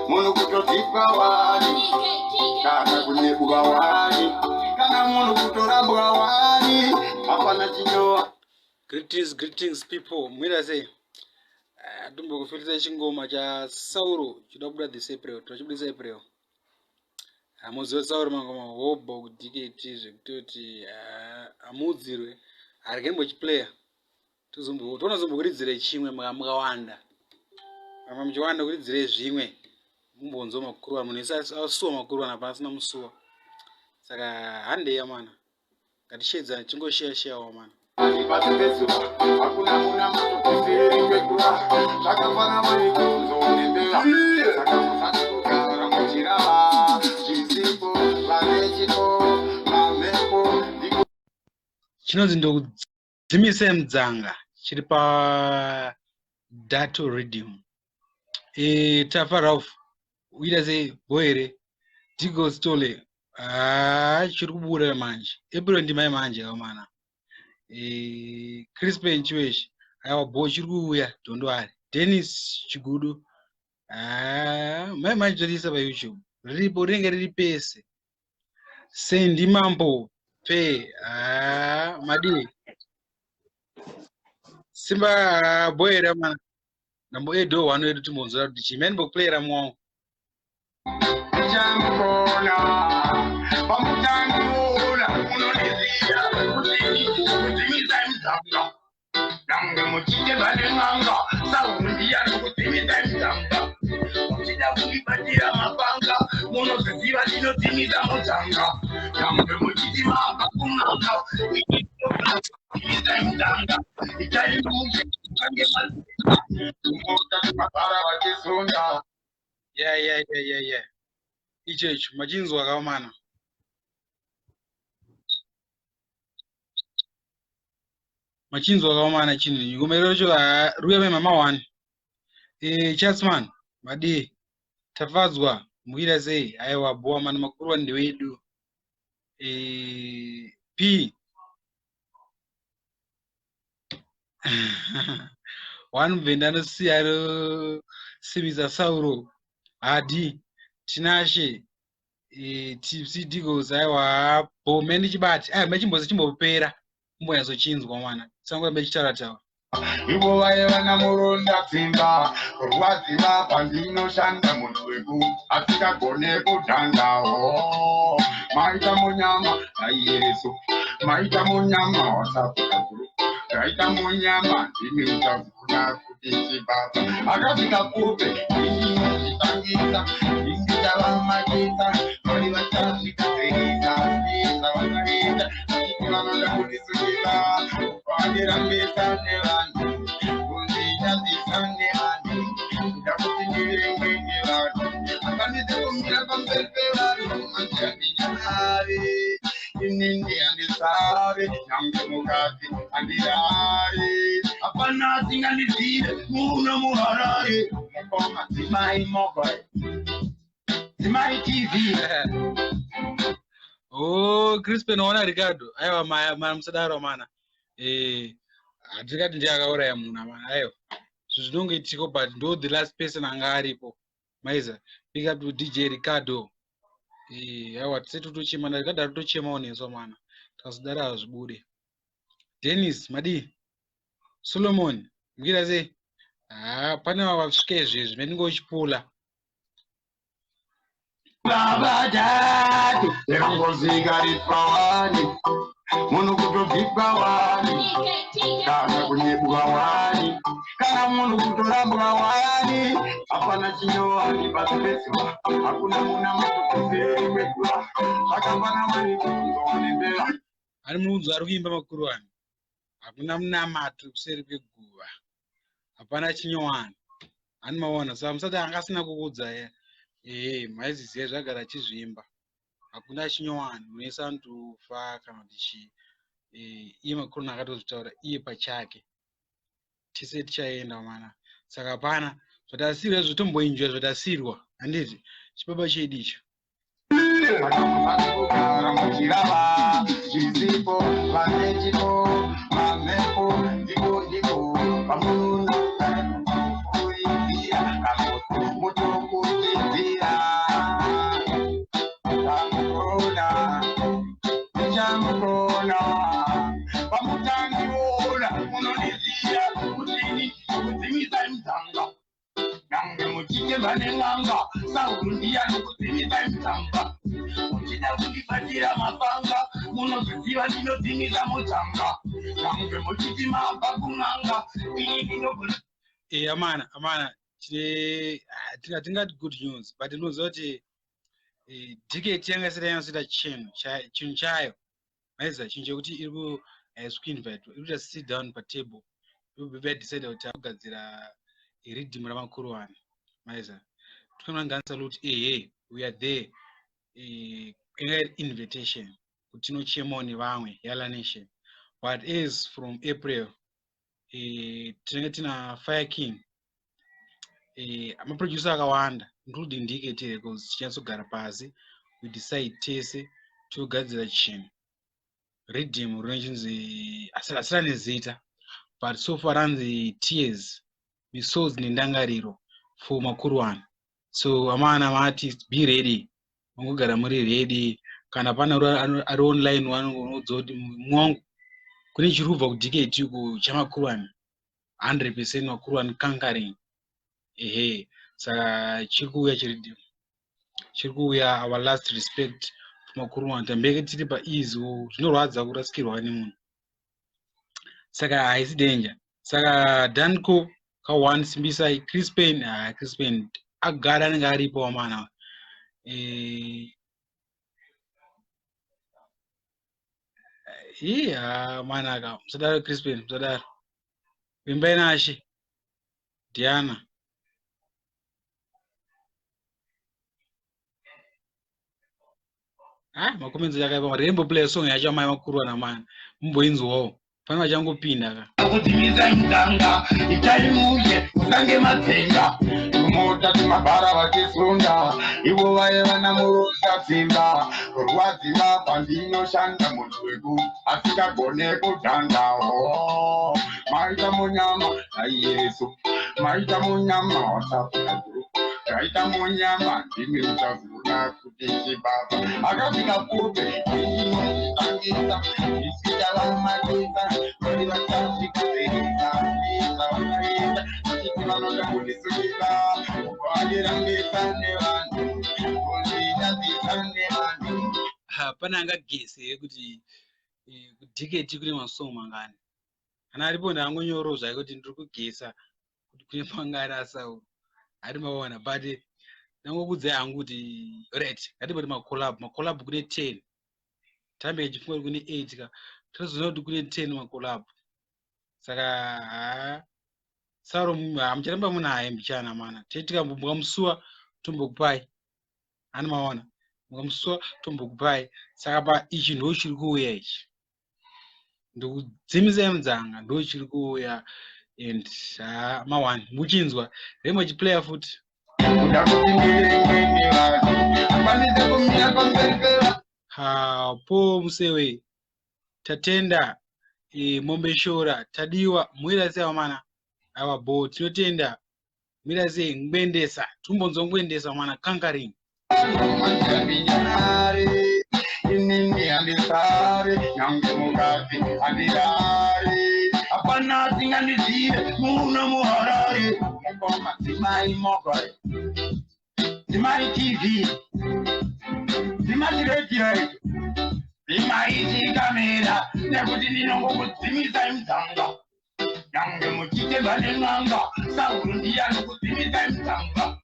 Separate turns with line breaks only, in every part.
Munhu kutodzipwa wani kana kunyebuka wani kana munhu kutorambwa wani hapana chinyowa.
Greetings, greetings people. Mwira sei? Tombokufilisa chingoma cha Sauro chida kubuda this April. Tochibudisa April. Hamuzive Sauro mangoma hobho kuDKT zvekutoti hamuudzirwe. Harike mbochiplayer. Tozombo tonozombokuridzire chimwe mukawanda. Mama muchiwanda kuridzire zvimwe. Mumbonzwa makuruwa munhu ese asuwa makuruwa apa asina musuwa. Saka handei amana. Ngatishedzane tingosheya sheyawo mana.
Pasi pezuva hakuna munamato kuseri kwekuva zvakafanana nekunzonembera saka musati kugara muchirava zvisipo vane chipo mamhepo ndiko
Chinonzi ndokudzimise mudzanga chiri pa Dato Rhythm. E, Tafa Ralph uita sei bho here? Digo Stole haa chiri kubuda manje. April ndimai manje kamana. E, Crispin Chiweshi aiwa bho chiri kuuya don't worry. Dennis Chigudu haa mai manje toriisa pa YouTube. Riripo rinenge riri pese. Sendi Mambo pe haa madii? Simba bho here mana? Ndambo edo one wedu timbonzwa kuti chii. Mani mbokuplayera mwangu.
Ndichamukona pamutandiona munondiziya kuti kudzimisai mudzanga nyange muchite vane n'anga saundiya nokudzimisai mudzanga muchida kundibatira mapanga munozviziva ndinodzimisa mudzanga nyange muchiti mabva kun'anga dzimisai mudzanga itai muchange mabara vachisunda.
Yeah. Icho icho machinzwa kaomana. Machinzwa kaomana chinhu ngoma irocho ruya mai mama one. Eh Chatsman madii tafadzwa mukuita sei? Aiwa bhowa mana makuruwa ndewedu. Eh P one mubvenda anosiya rosimisa Sauro hadi Tinashe Tipsy Digos aiwa bho mene chibati aiwa mechimbozi chimbopera kumbonyatsochinzwa mwana sangorambe chitaura taura.
Ivo vaiva namuronda tsimba rwadziva pandinoshanda munhu weku asingagone kudhanda. Oh, maita munyama naiyesu maita munyama wasakukaguru raita munyama ndimi uchagona kuti chibaba akasvika kupe ndinozvitangisa ndindichavamakisa vari vachazvigadzirisa zvavakaita vanoda kundisungisa vandirambisa nevanhu kundishandisa nevanhu kuda kuti ndirengwe nevanhu akandise kumira pamberi pevanhu mandiandinyare inini handisare nyange mukati handirare hapana asingandizive muno muHarare mukoma dzimai mobile dzimai TV.
Oh, Crispin waona Ricardo. Aiwa maya maya musadaro mana. Eh, hatikati ndiye akauraya munhu amana. Aiwa. Zvinhu zvinongoitiko but ndo the last person anga aripo. Maiza. Big up to DJ Ricardo. Eh, aiwa tese totochema na Ricardo aritochemawo nesu mana. Tikazodaro hazvibude. Dennis madii? Solomon, mukuita sei? Ah, pane vasvika izvezvi mendingochipula.
Baba dadu ndinongozika ripawani munhu kutobvipwa wani kana kunyebwa wani kana munhu kutorambwa wani hapana chinyowani pasi pezuva hakuna munamato kuseri kwekuva zvakafanana nekunzonembera.
Ari muunzo ari kuimba makuru ani hakuna munamato kuseri kweguva hapana chinyowani hani maona saka musati anga asina kukuudza ehe maiziziva zvagara achizviimba hakuna chinyowani munhu anotofa kana kuti chii. Iye makuruni akatozvitaura iye pachake tese tichaenda mana saka hapana zvatasirwa izvo tomboenjoya zvatasirwa. Handiti chibaba chedu icho.
Kugara muchirava zvisipo vane chipo mamhepo ndiko ndiko pamunokuidzira mutokuidzira chamukona ndichamukona pamutandiona munondiziya kutini kudzimisa mudzanga nyange muchitemba nen'anga sauro ndiyani kudzimisa mudzanga muchida kundibatira mapanga munozviziva ndinodzimisa mudzanga nyange muchiti mabva kun'anga ini ndinogona.
Amana amana, tine hatingati good news, but ndinoziva kuti DKT yanga isati yanyatsoita chinhu chinhu chayo. Maiziva chinhu chekuti iri ku haisi kuinvitwa, iri kuita sit down patable, yadecide kuti akugadzira riddim ramakuruwani. Maiziva tikuona salute, ehe, we are there. Inga iri invitation kuti tinochemawo nevamwe Yala Nation, but as from April tinenge tina Fire King, maproducer akawanda, including DKT Records. Tichinyatsogara pasi, we decide tese, togadzira chinhu, riddim rinochinzi asira nezita, but so far ranzi Tears, Misodzi Nendangariro for Makuruwani. So amana maartist, be ready, mangogara muri ready. Kana pane ari online wanoudza kuti mwangu kune chiri kubva kuDKT ku chamakuruwani, 100% Makuruwani conquering. Ehe, saka chiri kuuya, chiriddim chiri kuuya. Our last respect kumakuruwani. Tambeke tiri paeasy, zvinorwadza kurasikirwa nemunhu, saka haisi danger. Saka Danco ka1 simbisai Crispen. Ah, Crispen agara anenge aripo wamana. Iya manaka, musadaro Crispen, musadaro. Vimbai nashe Diana. Ah, macomments akaipa. Rainbow play song yacho amai makuru namana, mumboinzwawo pane vachangopinda ka.
Kudzimisa muganga, itai mushe usange madzenga tumota tumabhara vachisunda ivo vaiva namurunda simba kurwadziwa pandinoshanda munhu weku asingagone kudhanda. O maita munyama aiyesu, maita munyama wasafuka, maita munyama ndimi muchazona kuti chibaba akasvika kupe inoitangisa isichavamakisa vari vachasvika vanoenda vachiti vanoda kundisukisa vandirambisa nevanhu kunditadzisa nevanhu.
Hapana angagese here kuti kuDKT kune masong mangani? Kana aripo ndangonyoro zvake kuti ndiri kugesa kuti kune mangani asauro hari maona, but ndangokudzai hangu kuti right, ngatimboti macollab, macollab kune 10. Tambe ichifunga kuti kune 8 ka, tozoona kuti kune 10 macollab. Saka ha sauro hamucharamba munaye mbichana mana teitika mukamusuwa tombokupai. Hani maona, mukamusuwa tombokupai. Saka pa ichi ndo chiri kuuya ichi, ndikudzimisai mudzanga, ndo chiri kuuya. And ha ma1 muchinzwa rembo chiplayer futi.
Kuda kuti ndirenge nevanhu akwanise kumira pamberi pevanhu.
Ha, po musewe tatenda. Mombe shora tadiwa muira sei vamana? Aiwa bo, tinotenda. Mira sei ngwendesa, tumbonzwa ngwendesa mwana conquering.
Mandinyare inini handisare nyange mukati handirare hapana asingandizive muno muHarare. Mukoma dzimai mokore, dzimai TV, dzimai redio, dzimai chikamera nekuti ndinongokudzimisai mudzanga nyange muchitemba nen'anga sauro ndiyani kudzimisai mudzanga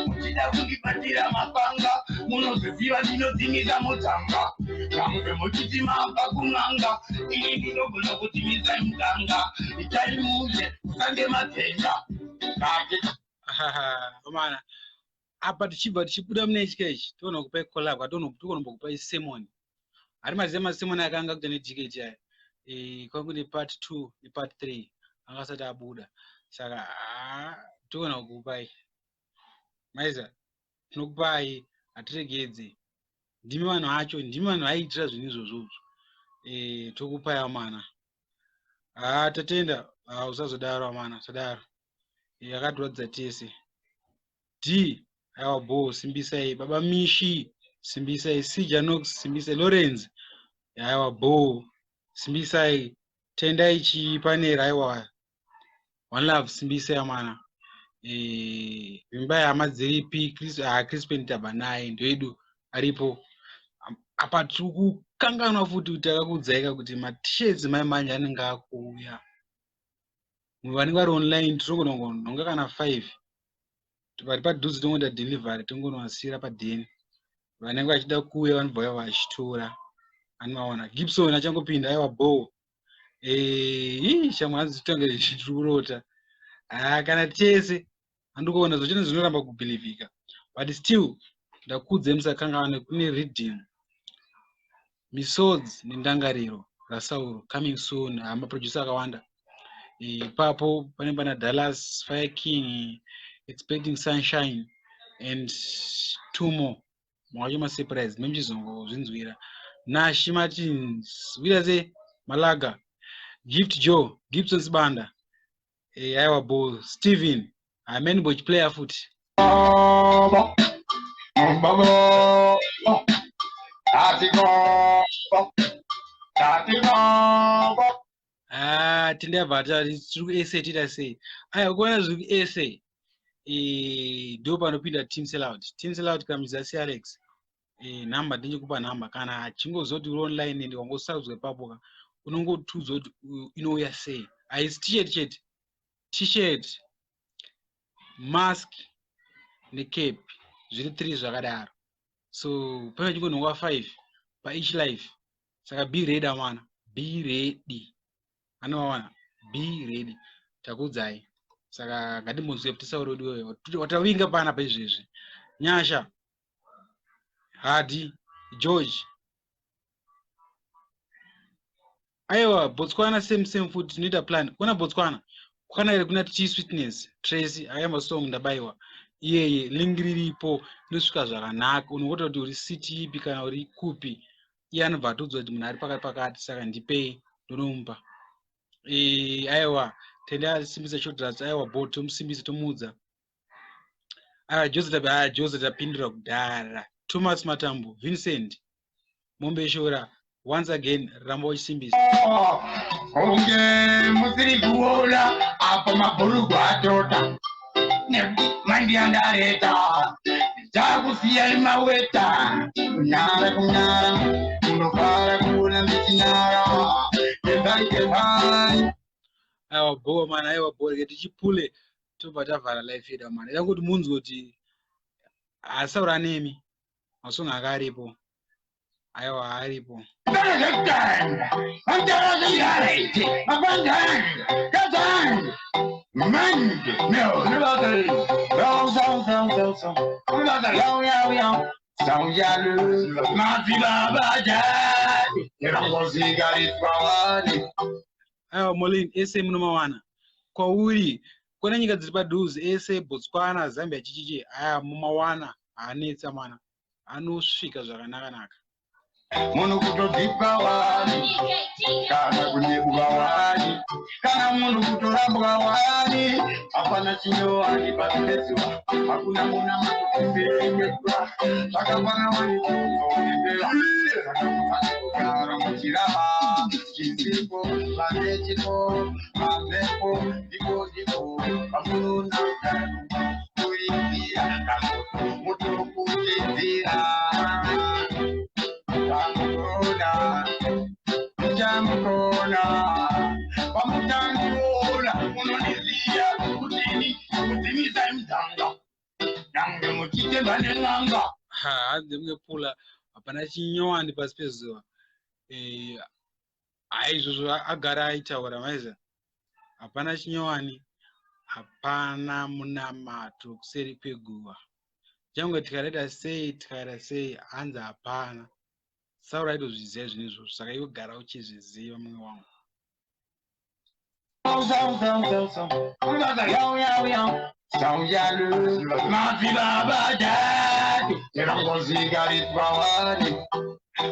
muchida kundibatira mapanga munozviziva ndinodzimisa mudzanga nyange muchiti mabva kun'anga ini ndinogona kudzimisai mudzanga itai mushe usange madzenga.
Vamana, apa tichibva tichibuda mune ichika ichi, toona kupai collab, tokonombokupai sermon. Hari maziva masermon akanga kuita neDKT aya. Kwangu nepart 2 nepart 3 anga asati abuda, saka toona kukupai maiza. Tinokupai, hatiregedze. Ndimi vanhu vacho, ndimi vanhu vaiitira zvinhu izvozvozvo. Tokupai amana. Haa, tatenda. Haa, usazodaro amana, sadaro. Yakatirwadza tese. D aiwa bo, simbisai. Baba Mishi, simbisai. Sijanox, simbisai. Lawrence, aiwa bo, simbisai. Tendai Chipanera, aiwa one love, simbisai amana. Vimbai hama dziripi? Crispin tabva naye, ndoedu aripo apa. Tiri kukanganwa futi kuti takakuudzaika kuti maT-shirts mai manje anenge akuuya. Vanenge vari online tinogona kungonhonga kana 5 vari padhuze, tongoita delivery, tongonovasiyira padheni. Vanenge vachida kuuya vanobva vauya vachitora. Anovaona Gibson achangopinda, aiwa bo. Shamwe hanzi titange tiri kurota. Haa, kana tese handikuona zvochine zvinoramba kubhilivhika, but still ndakuudzai, musakanganwe kune riddim Misodzi Nendangariro raSauro coming soon. Maproducer akawanda ipapo. Pane pana Dallas Fire King, Expecting Sunshine and two more mwacho masurprise memuchizongozvinzwira. Nashi Martins wita se Malaga, Gift Joe, Gibson Sibanda, aiwa bo, Steven ameni bochiplayer futi.
Baba, baba, tati baba, tati baba.
Ah, tindabva tati tiri kuSA, tiita sei? Aya kuona zviri kuSA, ndo panopinda Team Sellout. Team Sellout kamiza seAlex, nhamba ndinchikupa nhamba. Kana achingozoti uri online ende wangosarudzwa ipapo ka, unongotudzwa kuti inouya sei. Haisi T-shirt chete, T-shirt, mask necape, zviri 3 zvakadaro. So pane chingonhongwa 5 paeach life, saka be ready amana, be ready. Anovawana, be ready, takuudzai. Saka ngatimbonzwe kuti Sauro wedu watavinga panapa izvezvi. Nyasha Hadi George, aiwa Botswana same same futi, tinoita plan kuna Botswana kwana here? Kuna T Sweetness Tracy akaimba song Ndabayiwa iyeye, link riripo, inosvika zvakanaka. Unongota kuti uri city ipi kana uri kupi, iye anobva atiudzwa kuti munhu ari pakati pakati, saka ndipei ndonomupa. Aiwa tende asimbisa chodras, aiwa bo, tomusimbisa, tomuudza. Aiwa Joseph, aya Joseph tapindura kudhara. Thomas Matambo, Vincent Mombeshora, once again ramba uchisimbisa.
Kunge musiri kuona apo mabhurugu atota mandiandareta takusiyai maweta kunyara kunyara unofara kuona ndichinyara kevai kevai.
Aiwa bo mana, aiwa bo, rege tichipule, tobva tavhara life yedu mana. Ida kuti munzwe kuti asaura nemi masongo anga aripo, aiwa aripo. Aiwa Molin, ese munomawana kwauri kune nyika dziri padhuze ese, Botswana, Zambia, chichichi, aya mumawana, haanetsa mana, anosvika zvakanaka-naka.
Munhu kutodzipa wani kana kunyebuka wani kana munhu kutorambwa wani, hapana chinyowani pazinezuva, hakuna muna matopimbenyekwa zvakafana wani kugara muchirama chisipo vanechiko mamhepo ndiko ndiko pamunoona kuimbira mutokuchidzira chamukona chamukona pamutandiona munondiziya kutini kudzimisai mudzanga nyange muchitemba nen'anga.
Hanzi mungepula hapana chinyowani pasi pezuva. Haizvozvo agara aitaura maiza, hapana chinyowani, hapana munamato kuseri kweguva. Changwe tikareta sei, tikaita sei, hanzi hapana. Sauro aitozviziva zvinhu izvozvo, saka iwe gara uchizviziva mumwe wangu.
Madzibaba. Chero ngozi ikaripwa wani,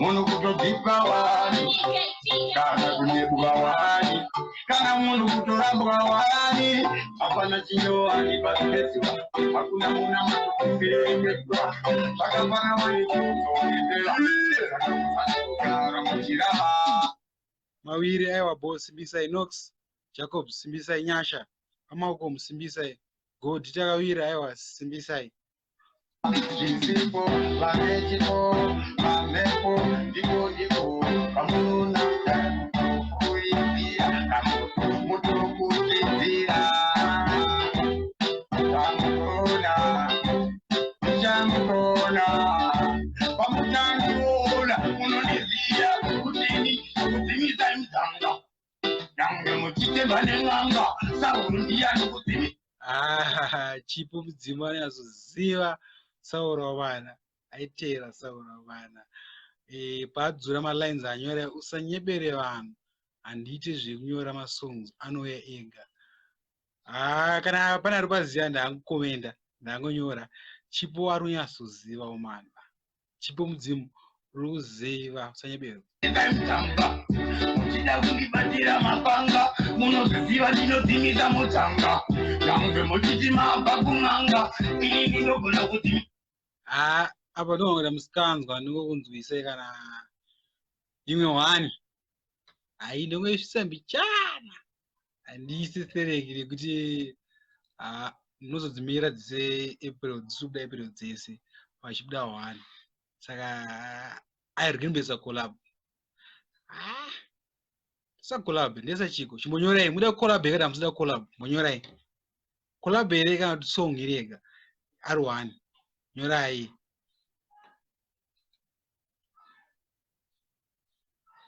munhu kutobvipwa wani, kana kunyebuka wani, kana munhu kutorambwa wani, hapana chinyowani pasi pezuva, hakuna munamato zvakafana wani kuzoendera, saka musade kugara muchiramba.
Mawiri aiwa bho simbisai Knox Jacob simbisai Nyasha Amalcom simbisai Godi Takawira aiwa simbisai.
Zvisipo vane chipo mamhepo ndiko ndiko pamunoona kuimbira mutokuchidzira chamukona chamukona pamuchandiona munondiziya kutini kudzimisai mudzanga nyange muchitemba nen'anga sauro ndiyani kudzimi.
Ah, Chipo mudzimu anonyatsoziva Sauro wavana aiteera Sauro wavana e, paadzura malines anyora usanyebere vanhu handiite zvekunyora masongs anouya ega. Ah, kana pane ari paziva ndangokomenda ndangonyora Chipo ari kunyatsoziva umana Chipo mudzimu uri kuziva usanyebero.
Muchida kundibatira mapanga munozviziva ndinodzimisa mudzanga nyange muchiti mabva kun'anga ini ndinogona kuti
Ah, apa ndinoona musikanzwa ndingokunzwisai kana imwe one hai ndongoisvitsa mbichana handiisi stereki nekuti ah, munozodzimira dzise April dzisikubuda April dzese pachibuda one saka airikumbesa collab. Ah, sa collab ndesa chiko chimbonyorai muda collab here kana musida collab mbonyorai collab here kana kuti song iri yega ari one nyorai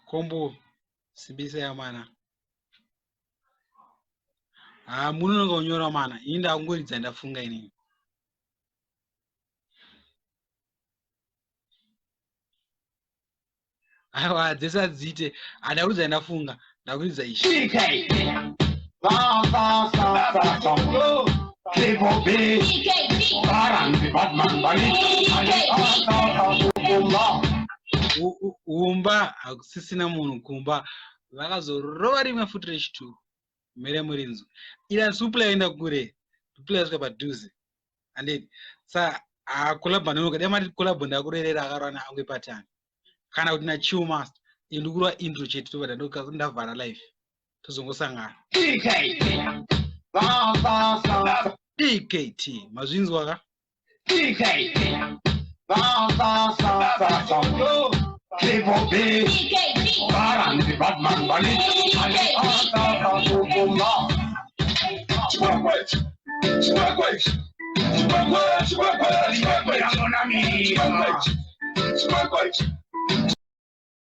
kombo simbisa yamana. Ha munononga kunyora mana ini ndakungoridza ndafunga inini. Aiwa dzese adziite handakuridza ndafunga ndakuridza ichi.
Triple B, Baranzi Batman Bali,
Umba hakusisina munhu kumba vakazorova rimwe futi rechituru mhere murinzwa ira supla yaenda kure supla yasvika padhuze handiti sa collab anonoka dai mati collab ndakurerera akarova naangwe patani kana kuti nachill master ini ndikurova intro chete tobva ndavhara live tozongosangana DKT mazvinzwa ka
Triple B, Baranzi Batman Bali,